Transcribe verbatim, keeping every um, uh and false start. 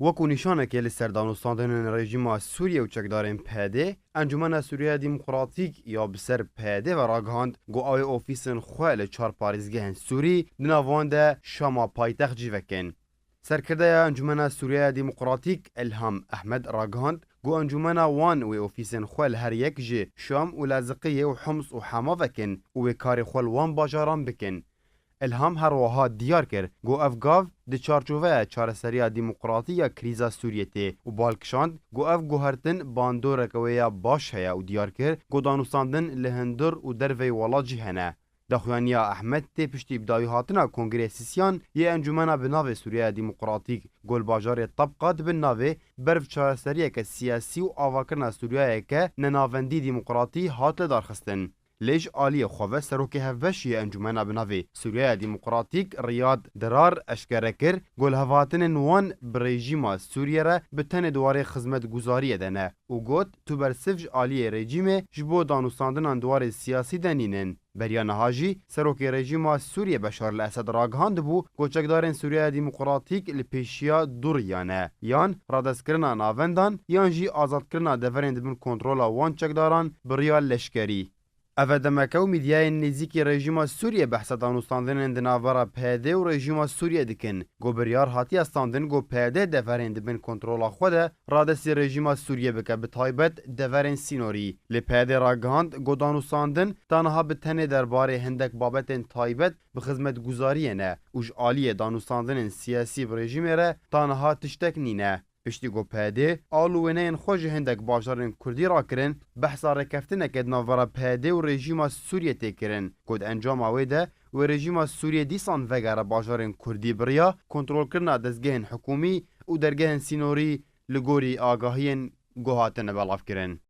Wekû nîşanekê li ser danûstandinên rejîma Sûriyê û çekdarên P D, Encûmena Sûriya Demokratîk ya bi ser P D ve ragihand ku ew ê ofîsên xwe li çar parêzgehên Sûrî, di nav wan de Şama paytext jî vekin. Serkirdeya Encûmena Sûriya Demokratîk Elham Ehmed ragihand ku encûmena wan wê ofîsên xwe li her yek ji Şam û Laziqiyê û Homs û Hema vekin û wê karê xwe li wan bajaran bikin. Elham her wiha diyar kir ku ev gav di çarçoveya çareseriya demokratî ya krîza Sûriyê tê û bal kişand ku ev guhertin bandoreke wê ya baş heye û diyar kir ku danûstandin li hundir û derveyî welat jî hene. Daxuyaniya Ehmed tê piştî bi dawîhatina Kongrê Sîsyan yê Encûmena bi navê Sûriya Demokratîk ku li bajarê Tabqa di bin navê berv çareseriyeke siyasî û avakirina Sûriyayeke nenavendî demokratî hat lidarxistin. Lê ji aliyê xwe ve serokê hevbeş yê Encûmena bi navê Sûriya Demokratîk Riyad Dirar eşkere kir ku lihevhatinên wan bi rejîma Sûriyê re bi tenê di warê xizmetguzariyê de ne û got, tu bersiv ji aliyê rejîmê ji bo danûstandinan di warê siyasî de nînin. Beriya niha jî serokê rejîma Sûriyê Beşar el Esed ragihandibû ku çekdarên Sûriya Demokratîk li pêşiya du riya ne, yan radestkirina navendan yan jî azadkirina deverên di bin kontrola wan çekdaran bi riya leşkerî. Ev e demeke û mîdyayên nêzîkî rejîma Sûriyê behsa danûstandinên di navbera P D û rejîma Sûriyê dikin ku biryar hatiye standin ku P D deverên di bin kontrola xwe de radestî rejîma Sûriyê bike, bi taybet deverên sînorî. Lê P D ragihand ku danûstandin ta niha bi tenê derbarê hindek babetên taybet bi xizmetguzariyê ne û ji aliyê danûstandinên siyasî bi rejîmê re ta niha tiştek nîne. Piştî ku P D al û wêneyên xwe ji hindek bajarên Kurdî rakirin, behsa rêkeftineke di navbera P D û rejîma Sûriyê tê kirin, ku di encama wê de wê rejîma Sûriyê dîsan vegere bajarên Kurdî bi riya kontrolkirina dezgehên hikûmî û dergehên sînorî, li gorî agahiyên ku hatine belavkirin.